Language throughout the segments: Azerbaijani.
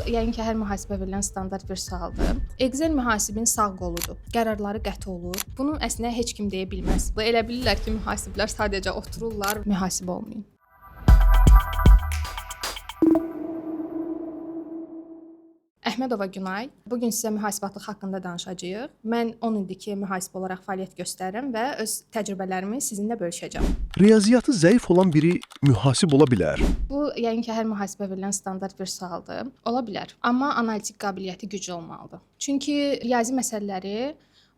yəqin ki, hər mühasibə verilən standart bir sualdır. Excel mühasibin sağ qoludur. Qərarları qəti olur. Bunu əslində heç kim deyə bilməz. Elə bilirlər ki, mühasiblər sadəcə otururlar, mühasib olmayın. Əhmədova Günay. Bu gün sizə mühasibatlıq haqqında danışacağıq. Mən 10 ildir ki, mühasib olaraq fəaliyyət göstərirəm və öz təcrübələrimi sizinlə bölüşəcəm. Riyaziyyatı zəif olan biri mühasib ola bilər. Bu yəqin ki, hər mühasibə verilən standart bir sualdır. Ola bilər. Amma analitik qabiliyyəti güclü olmalıdır. Çünki riyazi məsələləri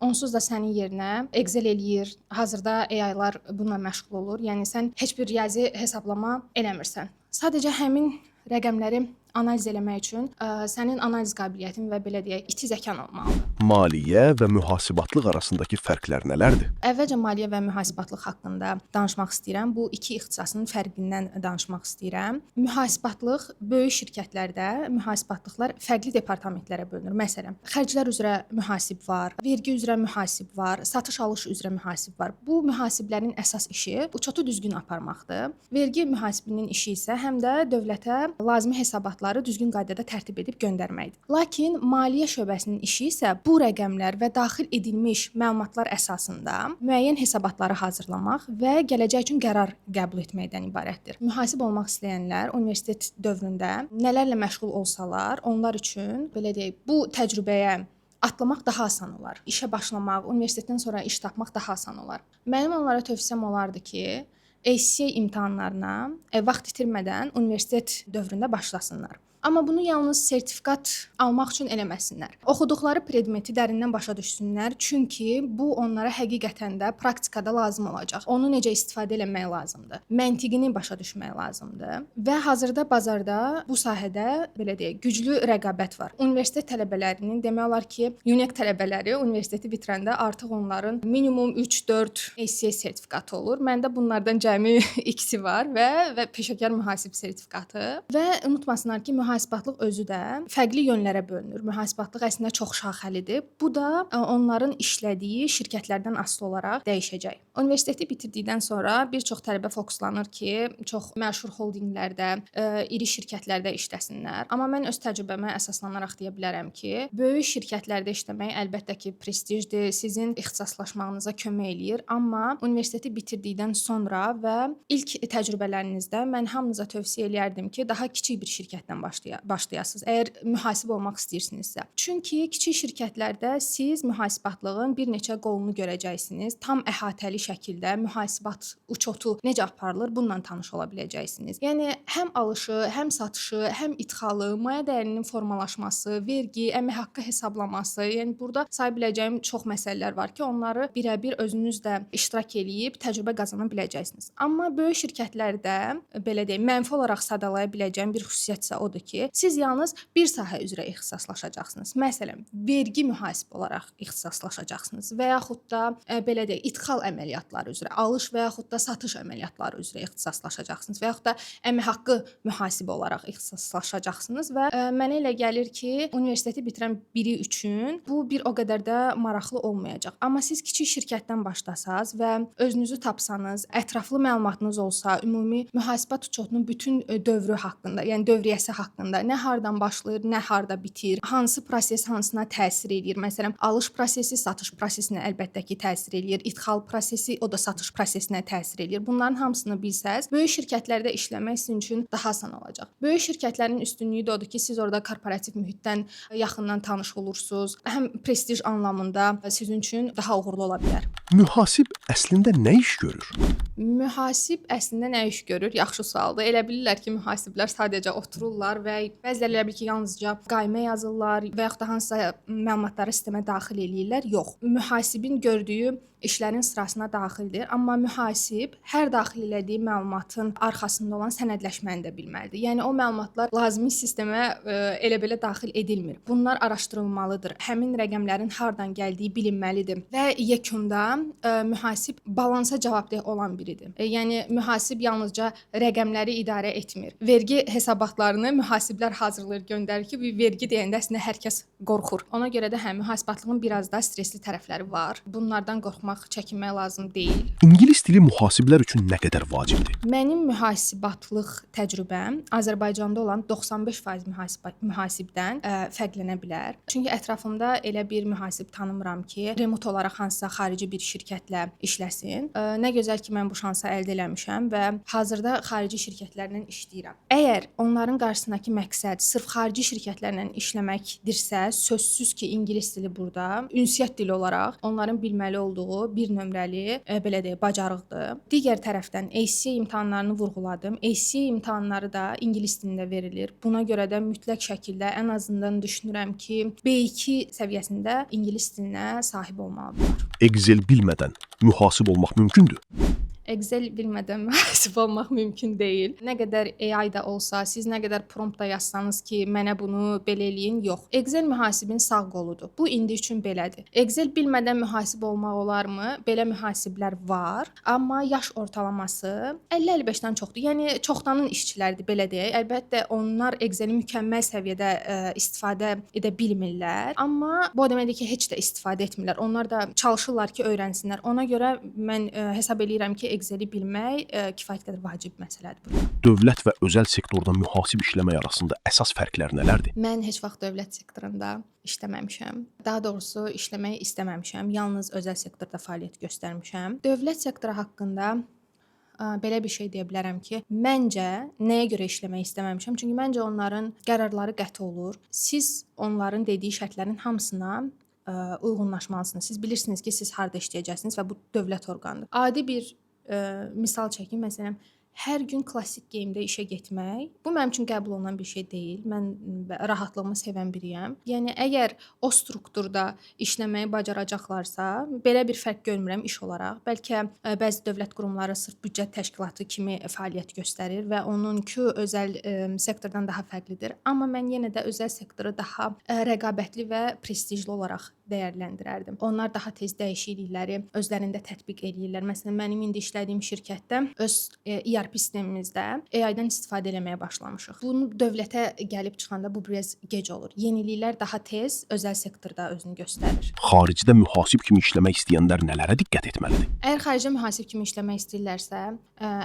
onsuz da sənin yerinə Excel eləyir. Hazırda AI-lar bununla məşğul olur. Yəni sən heç bir riyazi hesablama eləmirsən. Sadəcə həmin rəqəmləri analiz eləmək üçün sənin analiz qabiliyyətin və belə deyək, iti zəkan olmalıdır. Maliyyə və mühasibatlıq arasındakı fərqlər nələrdir? Əvvəlcə maliyyə və mühasibatlıq haqqında danışmaq istəyirəm. Bu iki ixtisasın fərqindən danışmaq istəyirəm. Mühasibatlıq böyük şirkətlərdə mühasibatlıqlar fərqli departamentlərə bölünür. Məsələn, xərclər üzrə mühasib var, vergi üzrə mühasib var, satış-alış üzrə mühasib var. Bu mühasiblərin əsas işi uçotu düzgün aparmaqdır. Vergi mühasibinin işi isə həm də dövlətə lazımi hesabatları düzgün qaydada tərtib edib göndərməkdir. Lakin maliyyə şöbəsinin işi isə bu rəqəmlər və daxil edilmiş məlumatlar əsasında müəyyən hesabatları hazırlamaq və gələcək üçün qərar qəbul etməkdən ibarətdir. Mühasib olmaq istəyənlər universitet dövründə nələrlə məşğul olsalar, onlar üçün belə deyək, bu təcrübəyə atlamaq daha asan olar. İşə başlamaq, universitetdən sonra iş tapmaq daha asan olar. Mənim onlara tövsiyəm olardı ki, ACCA imtahanlarına vaxt itirmədən universitet dövründə başlasınlar. Amma bunu yalnız sertifikat almaq üçün eləməsinlər. Oxuduqları predmeti dərindən başa düşsünlər, çünki bu onlara həqiqətən də praktikada lazım olacaq. Onu necə istifadə eləmək lazımdır. Məntiqini başa düşmək lazımdır. Və hazırda bazarda bu sahədə belə deyək, güclü rəqabət var. Universitet tələbələrinin demək olar ki, UNEC tələbələri universiteti bitirəndə artıq onların minimum 3-4 ACCA sertifikatı olur. Məndə bunlardan cəmi ikisi var və peşəkar mühasib sertifikatı. Və unutmasınlar ki, mühasibatlıq özü də fərqli yönlərə bölünür. Mühasibatlıq əslində çox şaxəlidir. Bu da onların işlədiyi şirkətlərdən asılı olaraq dəyişəcək. Universiteti bitirdikdən sonra bir çox tələbə fokuslanır ki, çox məşhur holdinqlərdə, iri şirkətlərdə işləsinlər. Amma mən öz təcrübəmə əsaslanaraq deyə bilərəm ki, böyük şirkətlərdə işləmək əlbəttə ki, prestijdir, sizin ixtisaslaşmağınıza kömək eləyir, amma universiteti bitirdikdən sonra və ilk təcrübələrinizdə mən hamınıza tövsiyə eləyərdim ki, daha kiçik bir şirkətdən başlayasınız. Əgər mühasib olmaq istəyirsinizsə. Çünki kiçik şirkətlərdə siz mühasibatlığın bir neçə qolunu görəcəksiniz. Tam əhatəli şəkildə mühasibat uçotu necə aparılır, bununla tanış ola biləcəksiniz. Yəni həm alışı, həm satışı, həm idxalı, maya dəyərinin formalaşması, vergi, əmək haqqı hesablaması, yəni burada saya biləcəyim çox məsələlər var ki, onları birəbir özünüz də iştirak eləyib təcrübə qazana biləcəksiniz. Amma böyük şirkətlərdə belə deyim, mənfi olaraq sadalaya biləcəyim bir xüsusiyyət isə odur ki, siz yalnız bir sahə üzrə ixtisaslaşacaqsınız. Məsələn, vergi mühasibi olaraq ixtisaslaşacaqsınız və yaxud da belə deyək, idxal əməliyyatları üzrə, alış və yaxud da satış əməliyyatları üzrə ixtisaslaşacaqsınız və yaxud da əmək haqqı mühasibi olaraq ixtisaslaşacaqsınız və mənə elə gəlir ki, universiteti bitirən biri üçün bu bir o qədər də maraqlı olmayacaq. Amma siz kiçik şirkətdən başlasaz və özünüzü tapsanız, ətraflı məlumatınız olsa, ümumi mühasibat uçotunun bütün dövrü haqqında, yəni dövriyyəsi haqqında, nə hardan başlayır, nə harda bitir, hansı proses hansına təsir eləyir. Məsələn, alış prosesi satış prosesinə əlbəttə ki, təsir eləyir, idxal prosesi o da satış prosesinə təsir eləyir. Bunların hamısını bilsəz, böyük şirkətlərdə işləmək sizin üçün daha asan olacaq. Böyük şirkətlərin üstünlüyü də odur ki, siz orada korporativ mühitdən yaxından tanış olursunuz. Həm prestij anlamında sizin üçün daha uğurlu ola bilər. Mühasib əslində nə iş görür? Mühasib əslində nə iş görür? Yaxşı sualdır. Elə bilirlər ki, mühasiblər sadəcə otururlar və bəziləri elə bilir ki, yalnızca qaymə yazırlar və yaxud da hansısa məlumatları sistemə daxil eləyirlər. Yox. Mühasibin gördüyü işlərin sırasına daxildir, amma mühasib hər daxil elədiyi məlumatın arxasında olan sənədləşməni də bilməlidir. Yəni o məlumatlar lazımi sistemə elə-belə daxil edilmir. Bunlar araşdırılmalıdır. Həmin rəqəmlərin hardan gəldiyi bilinməlidir və yekunda mühasib balansa cavabdeh olan biridir. Yəni mühasib yalnızca rəqəmləri idarə etmir. Vergi hesabatlarını mühasiblər hazırlayır, göndərir ki, bu vergi deyəndə əslində hər kəs qorxur. Ona görə də hə, mühasibatlığın biraz da stressli tərəfləri var. Bunlardan qorxmaq Danışmaq, çəkinmək lazım deyil. İngilis dili mühasiblər üçün nə qədər vacibdir? Mənim mühasibatlıq təcrübəm Azərbaycanda olan 95% mühasibdən fərqlənə bilər. Çünki ətrafımda elə bir mühasib tanımıram ki, remote olaraq hansısa xarici bir şirkətlə işləsin. Nə gözəl ki, mən bu şansı əldə eləmişəm və hazırda xarici şirkətlərlə işləyirəm. Əgər onların qarşısındakı məqsəd sırf xarici şirkətlərlə işləməkdirsə, sözsüz ki, ingilis dili burada ünsiyyət dili olaraq onların bilməli olduğu bir nömrəli, belə deyək, bacarıqdır. Digər tərəfdən ACCA imtahanlarını vurğuladım. ACCA imtahanları da ingilis dilində verilir. Buna görə də mütləq şəkildə ən azından düşünürəm ki, B2 səviyyəsində ingilis dilinə sahib olmalıdırlar. Excel bilmədən mühasib olmaq mümkündür? Excel bilmədən mühasib olmaq mümkün deyil. Nə qədər AI da olsa, siz nə qədər prompt da yazsanız ki, mənə bunu belə eləyin, yox. Excel mühasibin sağ qoludur. Bu indi üçün belədir. Excel bilmədən mühasib olmaq olarmı? Belə mühasiblər var, amma yaş ortalaması 50-55-dən çoxdur. Yəni çoxdanın işçiləridir, belə deyək. Əlbəttə onlar Excel-i mükəmməl səviyyədə istifadə edə bilmirlər, amma bu o deməkdir ki, heç də istifadə etmirlər. Onlar da çalışırlar ki, öyrənsinlər. Ona görə mən hesab eləyirəm ki, Excel-i bilmək kifayət qədər vacib məsələdir burada. Dövlət və özəl sektorda mühasib işləmək arasında əsas fərqlər nələrdir? Mən heç vaxt dövlət sektorunda işləməmişəm. Daha doğrusu işləmək istəməmişəm. Yalnız özəl sektorda fəaliyyət göstərmişəm. Dövlət sektoru haqqında belə bir şey deyə bilərəm ki, məncə nəyə görə işləmək istəməmişəm? Çünki məncə onların qərarları qəti olur. Siz onların dediyi şərtlərin hamısına uyğunlaşmalısınız. Siz bilirsiniz ki, siz harda işləyəcəksiniz və bu dövlət orqanıdır. Adi bir misal çəkim, məsələn, hər gün klassik geyimdə işə getmək, bu mənim üçün qəbul olunan bir şey deyil. Mən rahatlığımı sevən biriyəm. Yəni əgər o strukturda işləməyi bacaracaqlarsa, belə bir fərq görmürəm iş olaraq. Bəlkə bəzi dövlət qurumları sırf büdcə təşkilatı kimi fəaliyyət göstərir və onunku özəl sektordan daha fərqlidir. Amma mən yenə də özəl sektoru daha rəqabətli və prestijli olaraq dəyərləndirərdim. Onlar daha tez dəyişiklikləri özlərində tətbiq eləyirlər. Məsələn, mənim indi işlədiyim şirkətdə öz ERP sistemimizdə AI-dan istifadə eləməyə başlamışıq. Bunu dövlətə gəlib çıxanda bu biraz gec olur. Yeniliklər daha tez özəl sektorda özünü göstərir. Xaricdə mühasib kimi işləmək istəyənlər nələrə diqqət etməlidir? Əgər xaricdə mühasib kimi işləmək istəyirlərsə,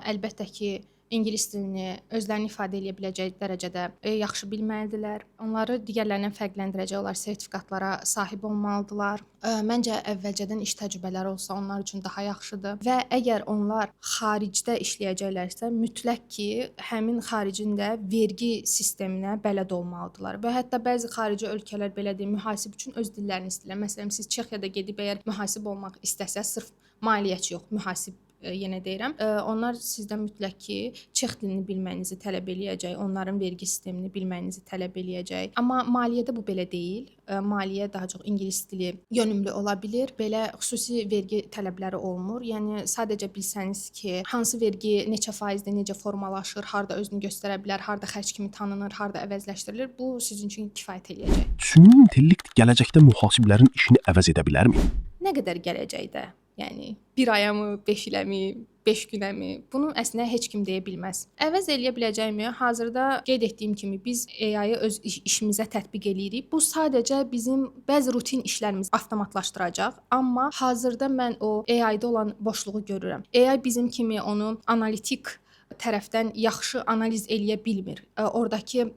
əlbəttə ki, ingilis dilini özlərini ifadə eləyə biləcək dərəcədə yaxşı bilməlidirlər. Onları digərlərindən fərqləndirəcək olan sertifikatlara sahib olmalıdırlar. Məncə əvvəlcədən iş təcrübələri olsa onlar üçün daha yaxşıdır və əgər onlar xaricdə işləyəcəklərsə, mütləq ki, həmin xaricin də vergi sisteminə bələd olmalıdırlar. Və hətta bəzi xarici ölkələr, belə deyim, mühasib üçün öz dillərini istəyirlər. Məsələn, siz Çexiyada gedib əgər mühasib olmaq istəsəz, sırf maliyyəçi yox, mühasib, yenə deyirəm, onlar sizdən mütləq ki, çex dilini bilməyinizi tələb eləyəcək, onların vergi sistemini bilməyinizi tələb eləyəcək. Amma maliyyədə bu belə deyil. Maliyyə daha çox ingilis dili yönümlü ola bilir. Belə xüsusi vergi tələbləri olmur. Yəni sadəcə bilsəniz ki, hansı vergi neçə faizdə necə formalaşır, harda özünü göstərə bilər, harda xərc kimi tanınır, harda əvəzləşdirilir, bu sizin üçün kifayət eləyəcək. Süni intellekt gələcəkdə mühasiblərin işini əvəz edə bilərmi? Nə qədər gələcəkdə? Yəni bir aya mı, 5 ilə mi, 5 günə mi? Bunu əslində heç kim deyə bilməz. Əvəz eləyə biləcəkmi? Hazırda qeyd etdiyim kimi biz AI-yı öz işimizə tətbiq eləyirik. Bu sadəcə bizim bəzi rutin işlərimizi avtomatlaşdıracaq, amma hazırda mən o AI-da olan boşluğu görürəm. AI bizim kimi onu analitik tərəfdən yaxşı analiz eləyə bilmir. Oradakı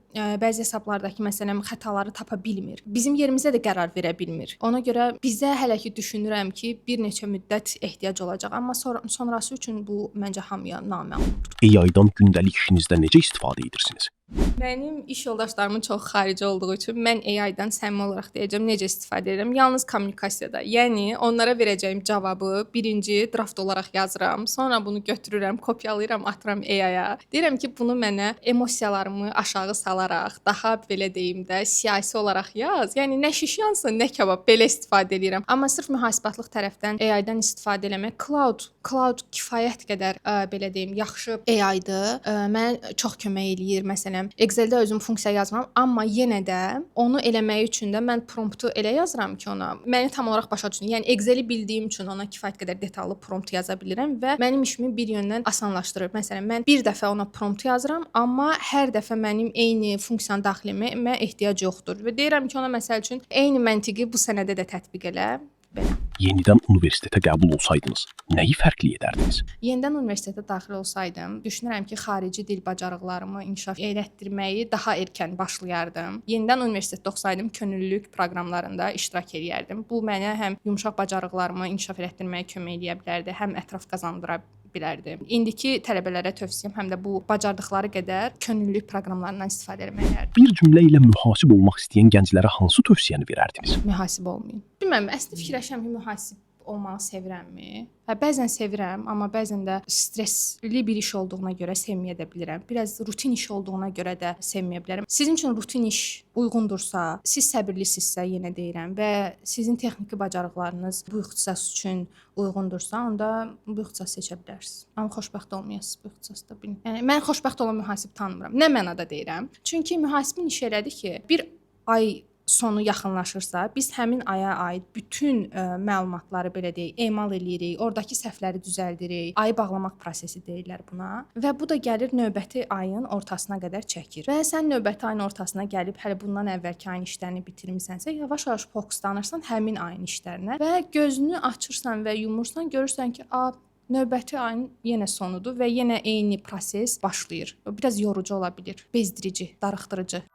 bəzi hesablardakı, məsələn, xətaları tapa bilmir. Bizim yerimizə də qərar verə bilmir. Ona görə bizə hələ ki düşünürəm ki, bir neçə müddət ehtiyac olacaq, amma sonrası üçün bu məncə hamıya naməlumdur. AI-dan gündəlik işinizdə necə istifadə edirsiniz? Mənim iş yoldaşlarımın çox xarici olduğu üçün mən AI-dan səmimi olaraq deyəcəm necə istifadə edirəm. Yalnız kommunikasiyada. Yəni onlara verəcəyim cavabı birinci draft olaraq yazıram. Sonra bunu götürürəm, kopyalayıram, atıram AI-ya. Deyirəm ki, bunu mənə emosiyalarımı aşağı salaraq, daha belə deyim də, siyasi olaraq yaz. Yəni nə şiş yansın, nə kabab, belə istifadə edirəm. Amma sırf mühasibatlıq tərəfdən AI-dan istifadə eləmək, Claude kifayət qədər belə deyim, yaxşı AI-dır. Mənə çox kömək eləyir. Məsələn, Excel-də özüm funksiya yazmıram, amma yenə də onu eləmək üçün də mən promptu elə yazıram ki, ona məni tam olaraq başa düşsün. Yəni Excel-i bildiyim üçün ona kifayət qədər detallı prompt yaza bilirəm və mənim işimi bir yöndən asanlaşdırır. Məsələn, mən bir dəfə ona prompt yazıram, amma hər dəfə mənim eyni funksiyanı daxil etməyə ehtiyac yoxdur və deyirəm ki, ona məsəl üçün eyni məntiqi bu sənədə də tətbiq elə. Belə. Yenidən universitetə qəbul olsaydınız, nəyi fərqli edərdiniz? Yenidən universitetə daxil olsaydım, düşünürəm ki, xarici dil bacarıqlarımı inkişaf elətdirməyi daha erkən başlayardım. Yenidən universitetdə oxusaydım, könüllülük proqramlarında iştirak eləyərdim. Bu mənə həm yumşaq bacarıqlarımı inkişaf elətdirməyə kömək eləyə bilərdi, həm ətraf qazandıra bilərdi. İndiki tələbələrə tövsiyəm həm də bu bacardıqları qədər könüllülük proqramlarından istifadə etməklərdir. Bir cümlə ilə mühasib olmaq istəyən gənclərə hansı tövsiyəni verərdiniz? Mühasib olmayın. Bilmirəm, əslində fikirləşirəm ki, mühasib olmağı sevirəmmi? Hə, bəzən sevirəm, amma bəzən də stressli bir iş olduğuna görə sevməyə də bilirəm. Biraz rutin iş olduğuna görə də sevməyə bilərəm. Sizin üçün rutin iş uyğundursa, siz səbirlisinizsə, yenə deyirəm, və sizin texniki bacarıqlarınız bu ixtisas üçün uyğundursa, onda bu ixtisası seçə bilərsiniz. Amma xoşbəxt olmayasınız bu ixtisasda. Bilmirəm. Yəni mən xoşbəxt olan mühasib tanımıram. Nə mənada deyirəm? Çünki mühasibin işi elədir ki, bir ay sonu yaxınlaşırsa, biz həmin aya aid bütün məlumatları belə deyək, emal eləyirik, ordakı səhvləri düzəldirik. Ayı bağlamaq prosesi deyirlər buna. Və bu da gəlir növbəti ayın ortasına qədər çəkir. Və sən növbəti ayın ortasına gəlib hələ bundan əvvəlki ayın işlərini bitirmisənsə, yavaş-yavaş fokuslanırsan həmin ayın işlərinə və gözünü açırsan və yumursan, görürsən ki, a növbəti ayın yenə sonudur və yenə eyni proses başlayır. Biraz yorucu ola bilər, bezdirici, darıxdırıcı.